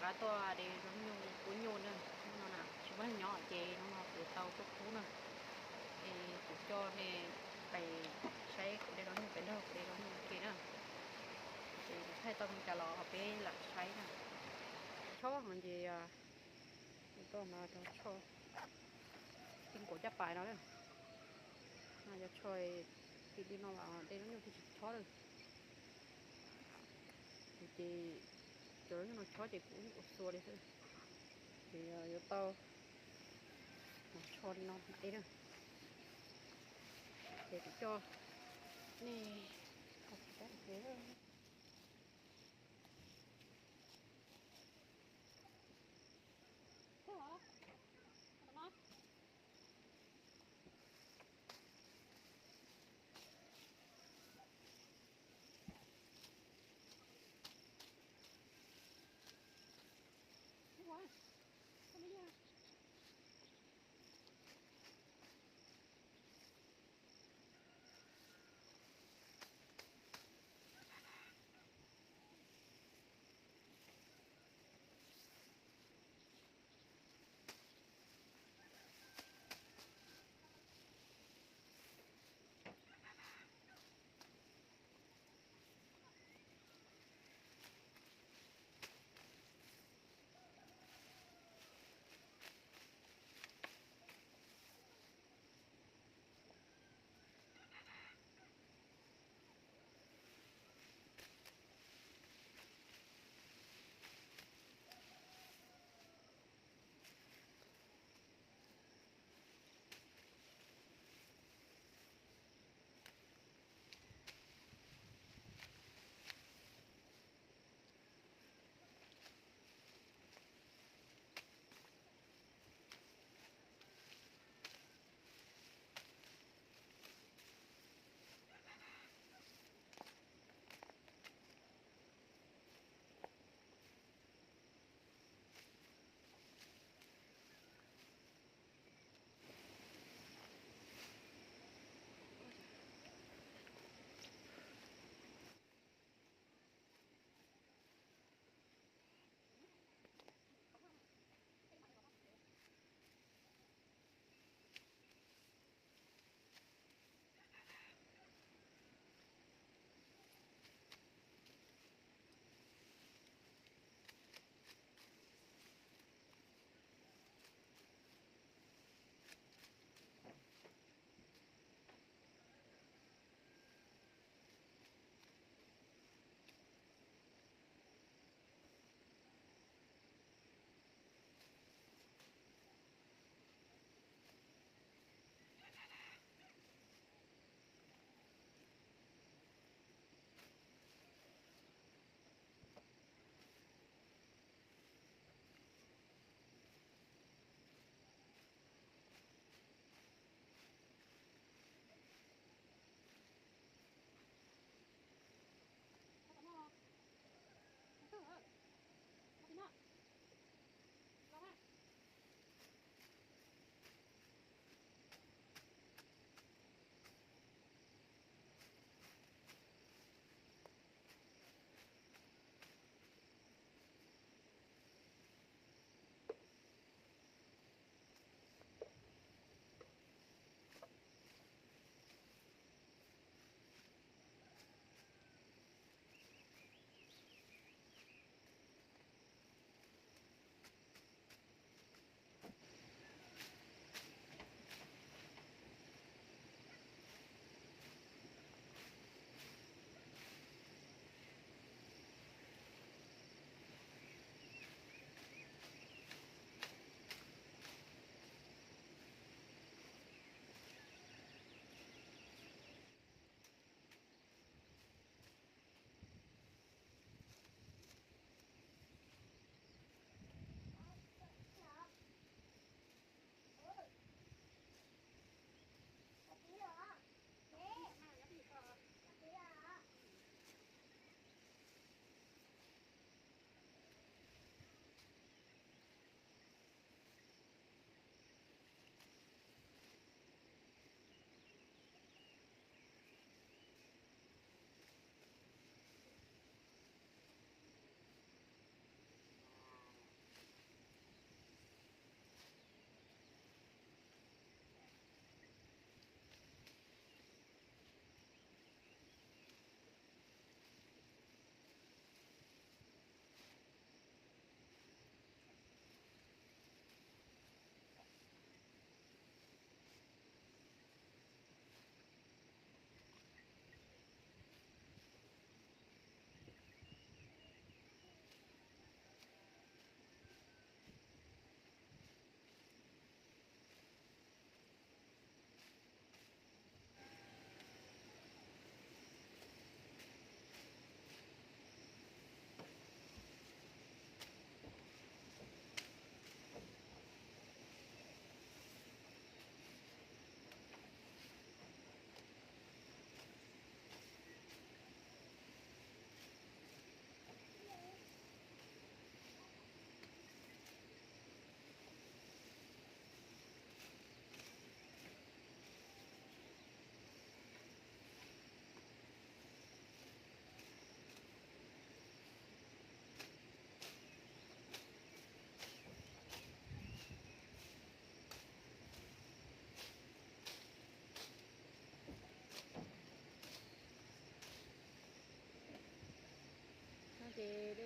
Rov tuaj de zaub nyuj kub nyuj na, no na tsis muaj neeg nyob ces no kuv tau tuaj kub na. Es kuv coj nej pais saib kuv de zaub nyuj pem nrog kuv de zaub nyuj ua ke na. Ces kuv thaij tau li cas los peb lam saib na. Chob no ces, tau no rau tsho, ti nkaus caj pas no na. No yog tsho, tim li no mas de zaub nyuj twb tsis chob lawm. Ces cov zaub nyuj no chob ces kuv ua xua li xwb. Ces yuav tau tsho li no ua ke na. Ces kuv coj nej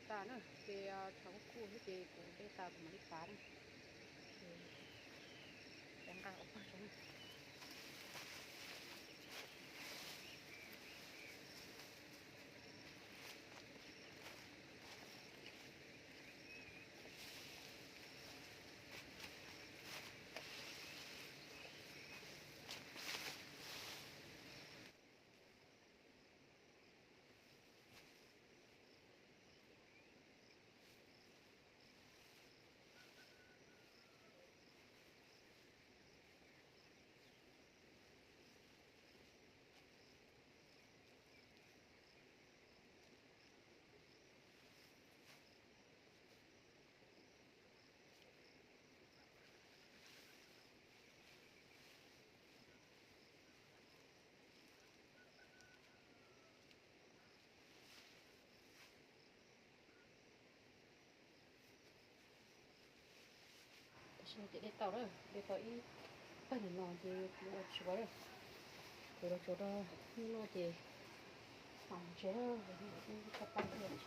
Tas na, ces tshav kuj kuj thiab ces kuv dej tas kuv mam li pav na. Ces cov nqa ua pawg tso na. Tam sim no ces de tau lawm, de tau ib pawg ntawm no ces kuv los tsuav lawm. Kuv los tsuav rau hnub no ces mam mus tsev lawm, ib toj pab los tsev.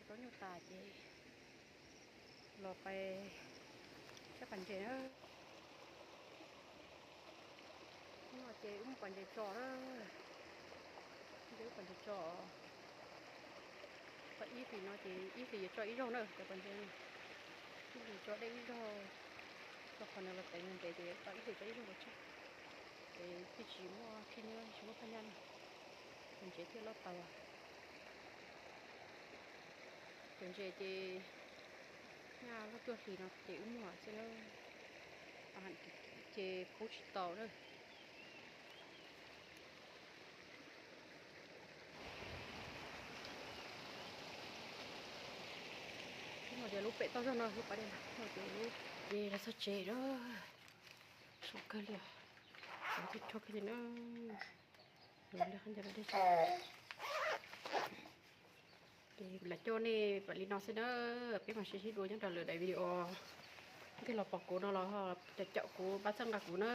Tsuav nyuj tas ces los pais saib pas ntses na. Hnub no ces wb muaj pas ntses tso na. Wb muaj pas ntses tso. Tso ib hlis no ces ib hlis yuav tso ib zaug na cov pas ntses. Ib hlis tso dej ib zaug, rau qhov nws los teev ntev ces tso ib hlis tso ib zaug los tseg. Ces thiaj tsis muaj khib nyiab tsis muaj phaj nyaj na, cov ntses thiaj loj taus. Cov ntses ces nyaj loj cuaj hlis no ces wb muag xwb na, ces pub tsis tau na. Hnub no ces lub pem toj zog no lub pas dej no ces lub, ces los txog tsev lawm. Zoo kawg li os, zoo kawg li na. Los li qhov ncauj dej. Ces kuv lam coj nej pom li no xwb na, peb mam sib ntsib dua nyob rau lwm daim video. Leej twg los pom kuv no los caum caum kuv pab txhawb nqa kuv na.